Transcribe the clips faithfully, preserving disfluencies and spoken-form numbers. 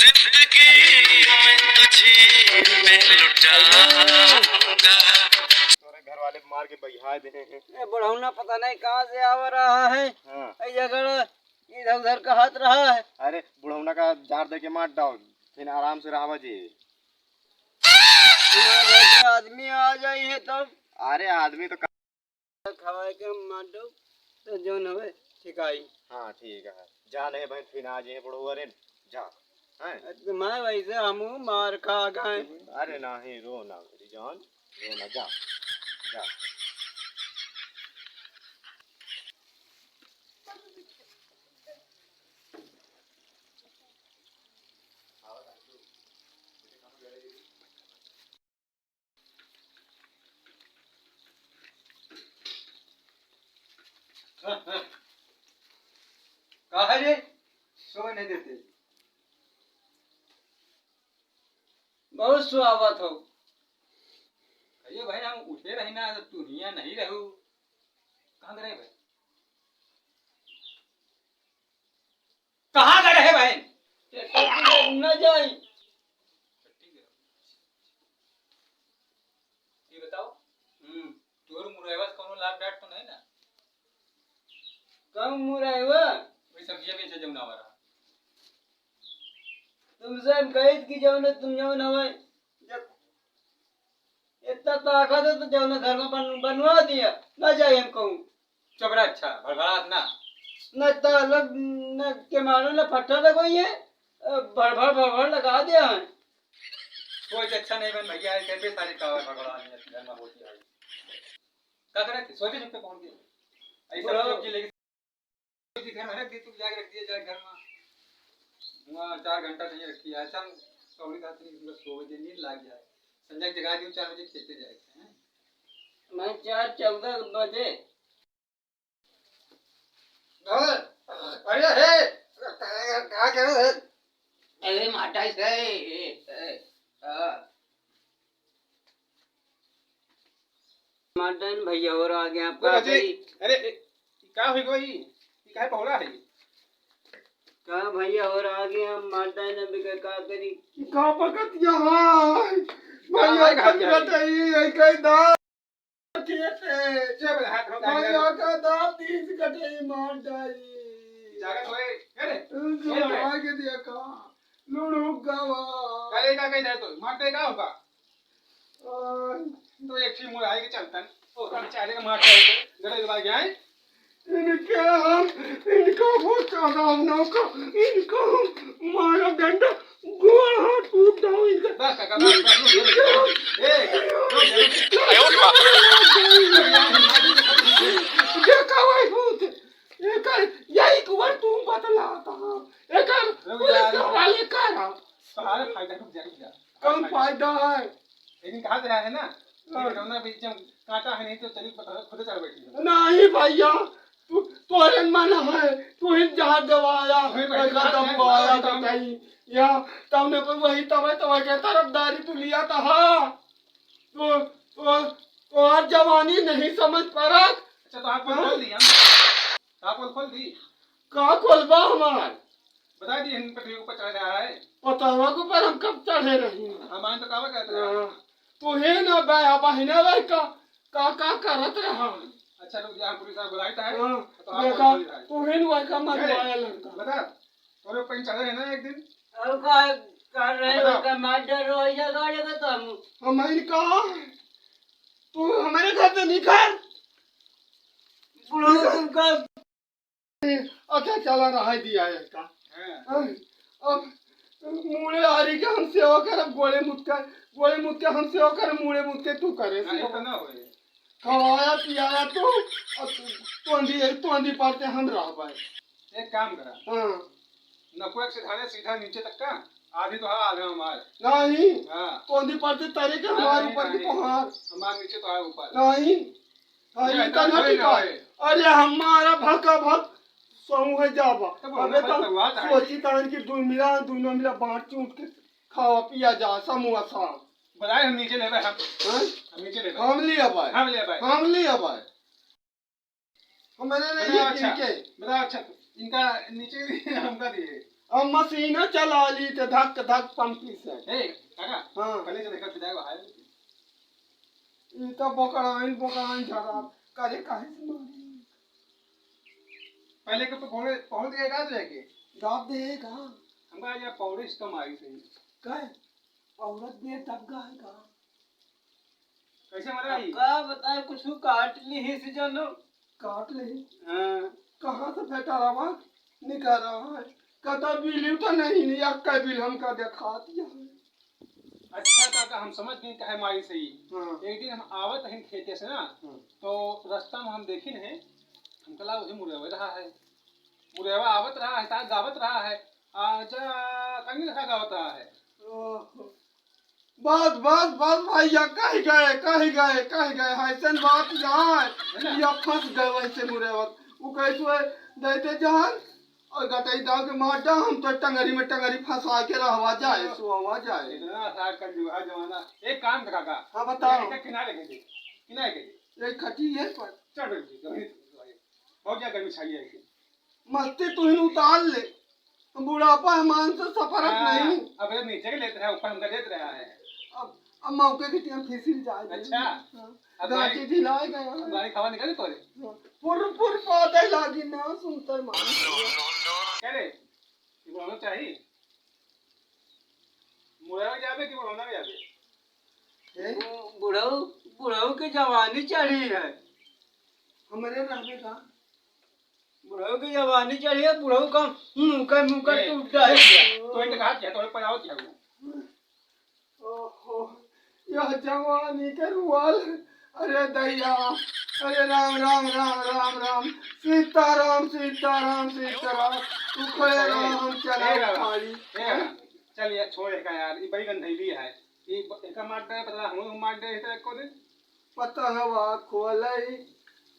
जिंदगी में तुझी में लुटाऊंगा। तोरे घर वाले मार के बहिया दे हैं। ए, बुढ़ौना पता नहीं कहाँ से आ रहा है। हाँ। ए, झगड़ा इधर उधर का हाथ रहा है। अरे, बुढ़ौना का जार दे के मार डाल, फिर आराम से रहवा जी। हमारे घर के आदमी आ जाई है तब। अरे, आदमी तो खवाए के हम मार दो, तो जौन हवे ठीक आई। हाँ, ठीक है। जा नहीं बहन, फिर आ जाए बुढ़ऊ अरे, जा। हैं? तुम्हारे वैसे हमहू मार खा गए। अरे नहीं, रो ना मेरी जान, रो ना, जा, जा। का है रे? सोए नहीं देते। बहुत सुहावत हो। कहिए भाई, हम उठे रही ना, तो तू हियाँ नहीं रहू। कहाँ गए भाई? कहाँ गए रहे बहन? न जाई। ये बताओ, हम्म। तोर मुरैवा से कौनो लाभ डाट तो नहीं ना? कम मुरैवा? वही सब्जियां बेचे जमुना वाला। तुमसे हम कही कि जौन तुम जौन हवे, जब इतना ताकत है तो जौन घर में बन-, बनवा दिया, ना जाए हम कहूँ। चुप रह, अच्छा, भड़बड़ात ना। न ताला, न केमाड़ो, न फट्टा लगवाई है, अ, भड़भड़, भड़भड़ लगा दिया है। कोई अच्छा नहीं बन भैया, ऐसे भी सारी कावर भड़बड़ा नहीं है, घर में होती है। का करे थे? सोचे छुपे पहुंच गए। ऐसा बोलो। सब्जी लेके सब्जी घर में रख दी, तू जाके रख दिया जाए घर में। वहाँ चार घंटा कहीं रखी है, ऐसा सौरी रात नहीं, मतलब सो बजे नींद लाग जाए। संजय जगा दियो, चार बजे खेते जाए थे, हैं? मैं चार चौदह बजे। हाँ, अरे हे, का करे है? अरे माटा से, ए, ए, हाँ। माटा भैया और आ गए आपका ओ बाजी, करी। अरे, ए, का हो गई? ई काहे पहुड़ा है? का भैया और आ गए हम माटा ने भी का करी? का बकत यहाँ है? का भैया है का करी क्या है? बताइए, ये कई दांत। खेत है। जब हाथ में भैया का दांत तीस कटे मार डाई। जागत होए, अरे, तू ये लो रे। मार के दिया का? लुढ़ुक गवा। अरे, का कही दे तो? मार दे का होगा? आ, तो एक ही मुड़ आए के चलतन। ओ, हम चारे का मार खाए तो, गले दबा के आए। इनके हम, इनका वो चादावनों का, इनका हम मारा डंडा, गोड़ हाथ टूट जाओ इनका। बस, काका, बस, बस, रुक, रुक, रुक। ए, रुक, रुक। देखा वही भूत, एकर यही कुंवर तू बतलाता, एकर रुक जा, पुलिस रुक जा। वाले का रहा। तुम्हारे फायदा, रुक जा, रुक जा। कौन फायदा है? लेकिन कहा से है ना, हाँ। कि जौना बीच में कांटा है नहीं तो चली पता खुद चढ़ बैठी है। नहीं भैया, तू, तोरे मन है, तू ही जहाँ दबाया, वही बैठी पैसा है, दबाया वही तो काम। कहीं, यहाँ तमने पर वही तबे, तबे के तरफदारी तू लिया था, हाँ। तो, तो, तो आज जवानी नहीं समझ पड़ा। अच्छा, तो आप हाँ? खोल दिया, आप खोल दी। का खोलबा हमार? बता दिए, हम पटरी के ऊपर चढ़ रहा है। पटरवा के ऊपर हम कब चढ़े रही? हमारे तो कावा कहते हैं। हाँ। तू ही ना बा, बहिना भाई का, का, का करत रहा? अच्छा, रुक जा, पुलिस वाला बुलाइत है। हाँ, तो आप देखा, बोल रहा है। तू ही ना वही का मरवाया अरे, लड़का। बता, तोरे ऊपर चढ़े रहे ना एक दिन। और का कर रहे हो, बता। का मार डरो, ऐसा गाड़ी का तो हम। हम ही का, तू हमारे घर से निकल। बुढ़ऊ तुमका अच्छा, चला रहा दिया है का? हाँ। हाँ, अब मुड़े हारी के हम सेवा करब, गोड़े मुत के, गोड़े मुत के हम सेवा करब, मुड़े मुत के तू करे हाँ, सेवा। इतना होए। खवाया पियाया तू, अब तोंदी, तोंदी पर ते हम रहबे। एक काम करा। हाँ। नकुआ से धारे सीधा नीचे तक का, आधी तो हाँ, आधा हमार। नहीं। हाँ। तोंदी पर ते तरे के हाँ, हमारे नहीं, ऊपर की नहीं। तो हार। हमार नीचे तो है ऊपर। नहीं। हाँ, ये ये तो तो नहीं है, टिका। नहीं। अरे, हमारा भका भक सहूँ है जाबा। तो बोलो, अबे भाई, तो तो बात है। सोची तान कि दू मिला, दूनो मिला बाँट चूट के खावा पिया जा, समोसा। बताए हम नीचे लेबे हम। हाँ? हम नीचे लेबे। हम लिया भाई। हम लिया भाई। हम लिया भाई। हमरे नहीं बताओ है अच्छा, इनके। बताओ अच्छा, इनका नीचे हमका दिए। अब मशीन चला ली तो धक धक पंपी से। ए, काका, हाँ। पहले से देखा विधायक बाहर। ई तो बोकराइन, बोकराइन झरा। करे काहे से मारी? पहले के तो पहुंच, पहुंच गए का जाके? दाब दे का? हमका आज पौड़े से कम आई सही। काहे? औरत देर तक गा है का? कैसे मरा अब ही? का बताए, कुछ काट ली ही से जानो। काट ली? हाँ। कहाँ से बेटा रवा निकल रहा है? कदा बिल तो नहीं, नहीं, अक्का बिल हमका दिखा दिया है। अच्छा काका, हम समझ गए काहे मारी सही। हाँ। एक दिन हम आवत हन खेते से ना, हाँ। तो रास्ता में हम देखिन है, हम कला वही मुरेवा रहा है, मुरेवा आवत रहा है, साथ गावत रहा है, आजा कहीं रहा गावत रहा है। ओहो। बस, बस, बस भैया, कह गए, कह गए, कह गए, ऐसन बात ना है। है ना? या फंस गए वैसे मुरेवा। वो कैसे देते जान, और गटई दाव के मार डाल, हम तो टंगरी में टंगरी फंसा के रहवा जाए, हाँ। सुहवा जाए। इतना आसान कर जुआ जमाना। एक काम करा का? हाँ, बताओ। एक किनारे के दे, किनारे के दे। एक खटी है पर। चल बेटी, गर्मी बहुत ज्यादा गर्मी छाई है। मस्ती तू ही उतार ले, बुढ़ापा है, मान से सफरत हाँ, नहीं। अब ये नीचे के लेते हैं, ऊपर हमका देते रहा है। अब, अब मौके के टाइम फिसिल जाए। अच्छा। हाँ। अब गाड़ी गाड़ी ढिलाए गए हैं। गाड़ी खावा निकाले तोरे। हाँ। पुर, पुर पाते लागी ना सुनते मान। क्या रे? ये बुढ़ाना चाहिए? मुड़ावे जाबे कि बुढ़ाना में जाबे? हैं? बु-, बुढ़ऊ, बुढ़ऊ के जवानी चढ़ी है। हमरे रहबे का? बुढ़ऊ के जवानी चढ़ी है, बुढ़ऊ का मुंह का, मुंह का ए, टूट जाए। ए, तो इनका हाथ क्या, तो पर आओ क्या वो? ओहो, यह जवानी के रुआल। अरे दैया, अरे राम, राम, राम, राम, राम, सीताराम, सीताराम, सीताराम, तू खड़े रहो, हम चला ए, ए, खाली। ए, चल यार, छोड़ एका यार, ई बड़ी गंधैली है। ई ब-, एका मार दे, पता हम मार दे, इस तरह को दे। पतंगवा खोलई,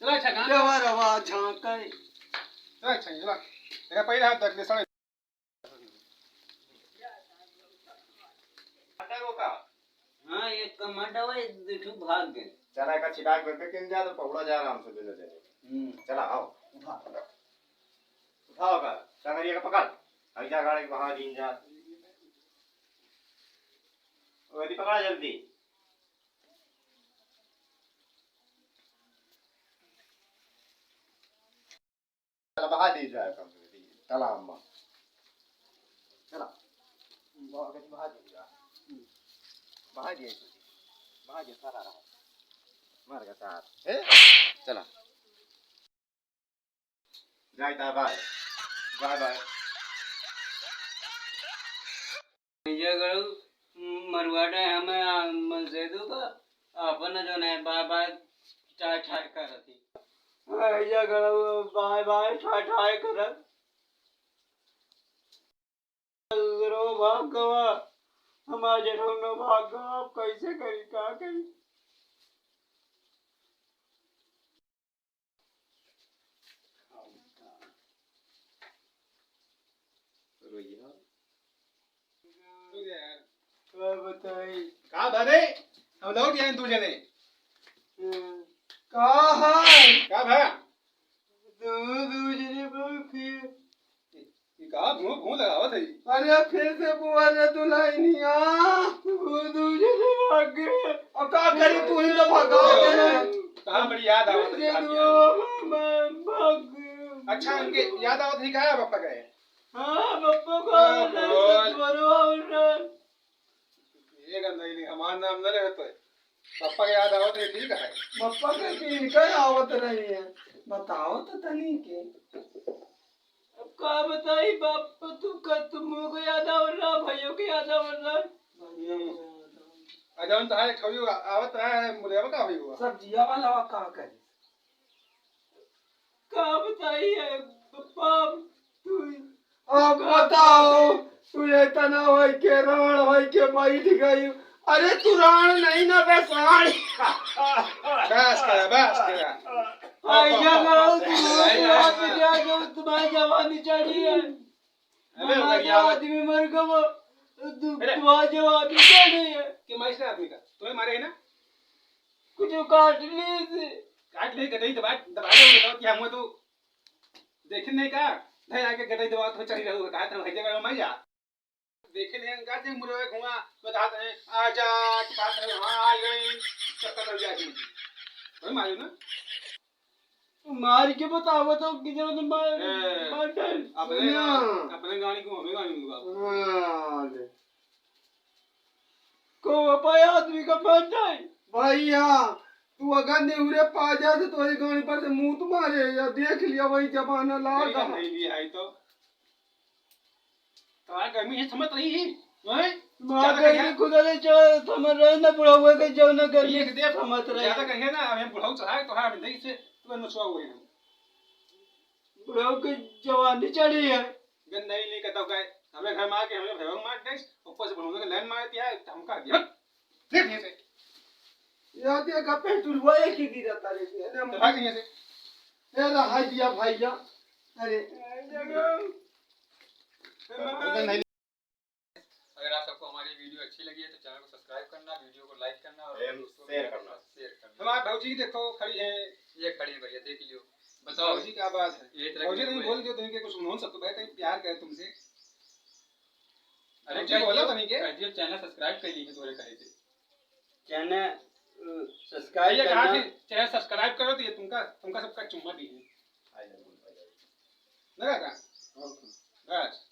चला, अच्छा, कहाँ? देवरवा झांकई। चला, अच्छा, चला। एका पहले हाथ रख दे, साले। हाँ, एक कमांडो है, दू ठो भाग गए। चला, एका छिटाक करके किन जा, तो पकड़ा जा आराम से दोनों जने। हम्म। चला, आओ। उठा। उठाओ का, टंगरिया का पकड़। अभी जा गाड़ी के बाहर दीन जा। ओ, यदि पकड़ा जल्दी। चला, बहा दे जाए कम से कम, तालाब में। चला, बहा, बहा दे जाए। बहा दिए, बहा दिए, सारा रहा। मर गया सार। ए? चला। जाए ता, बाय। बाय, बाय। ये गड़ू मरुआ डे हमें, आ, मन से दू का, अपन जो नहीं बाय बाय ठाय ठाय करती। ये गड़ू बाय बाय ठाय ठाय करत। रो भाग गवा, हमार जेठौनो भाग गवा, अब कैसे करी, का करी? रोइया। का बताई? का भा रे? हम लौट गए दू जने। हम्म। का है? का भा? दू, दू जने बहुत फिर। ई का भूं भूं लगावत है? अरे फिर से बुआ रे दुल्हनिया। दू, दू जने भाग गए। अब का करी, तू ही तो भगा दे। कहाँ बड़ी याद आवत है, फिर से याद दू, किया। मैं भाग गए। अच्छा, उनके याद आवत है का पापा गए? हाँ, पप्पा को ओहो। मरो और ये गंदा ही नहीं, हमार नाम न रहे तो। पप्पा के याद आवत है, ठीक है। पप्पा के भी इनका ही आवत रही है। बताओ तो तनी के। अब का बताई बाप, तू कर, तुम को याद आवत रहा, भाइयों के याद आवत रहा। भाइयों को याद आवत। आ जौन तहार एक ठौरी आवत रहा है, मुरेवा का हुई हुआ? सब जिया वाला का करे? का बताई है, बाप, तू अब बताओ, तू इतना होई के राण होई के बैठ गई। अरे तू राण नहीं ना बे साण। बस करा, बस करा। आइया लो, तू रात जा जो तुम्हारी जवानी चढ़ी है। अबे हमारा बढ़िया बात। आदमी मर गवा, तू, अरे। तुम्हारी जवानी चढ़ी है। कि मैं इसने आदमी का, तुम्हें मारे है ना? कुछ काट ली थी। काट ली, गटई दबा, दबा दे, बताओ कि हम तो देखे नहीं का? नहीं, आके गटई दबा तो चली रहू, कहा था भाई जगह मैं जा। देखे नहीं, का देख मुरे हुआ, मैं कहा था, "आ जा," तो कहा था, "हाँ, आ गई," चक्कर लग जाती। वही मारू ना। मार के बतावा तो कि जब तुम मार, ए, मार डाल। अपने, सुना। अपने गाड़ी को हमें गाड़ी में लुका। हाँ, ले। को पाया आदमी का मार डाल। भैया, तू अगर नेहुरे पा जा तो तोरी गाड़ी पर से मुँह तुम्हारे, या देख लिया वही जमाना लाग नहीं, है। नहीं लिया है तो। तो आ गर्मी है, समझ रही है, हैं? माँ ज्यादा गर्मी कहिया? खुदा रे, जो समझ रहे ना, बुढ़ावे के जो ना गर्मी ये देख, समझ रहे। ज्यादा कहिए ना, अब हम बुढ़ऊ चढ़ाए तो हाँ, हम दही से तुरंत नचुआ हुए हैं। बुढ़ऊ के जवानी चढ़ी है। गन नहीं, नहीं कहता का, हमें घर में आके हमें भैया मार दे, ऊपर से बुढ़ऊ के लाइन मार दिया, धमका दिया। देख ये से। यार, ये का पेट्रोल वो एक ही गिरा था रे, है ना? तो भाग यहाँ से। ए रहा दिया भैया। अरे। अगर आप सबको हमारी वीडियो अच्छी लगी है तो चैनल को सब्सक्राइब करना, वीडियो को लाइक करना और एवं दोस्तों के शेयर साथ करना। शेयर करना। हमारे भौजी देखो खड़ी है। ये खड़ी है भैया, देख लियो। बताओ। भौजी क्या बात है? ये तरह की भौजी नहीं बोल दियो तो इनके कुछ नोन सब तो भाई कहीं प्यार करे तुमसे। अरे भौजी कह बोलो दियो, तो नहीं के? कह दियो चैनल सब्सक्राइब कर लीजिए तोरे कहे से। चैनल, अ, सब्सक्राइब भैया कहा करना। कि चैनल सब्सक्राइब करो तो ये तुमका, तुमका सबका चुम्मा दी है। लगा का? ओके। बस।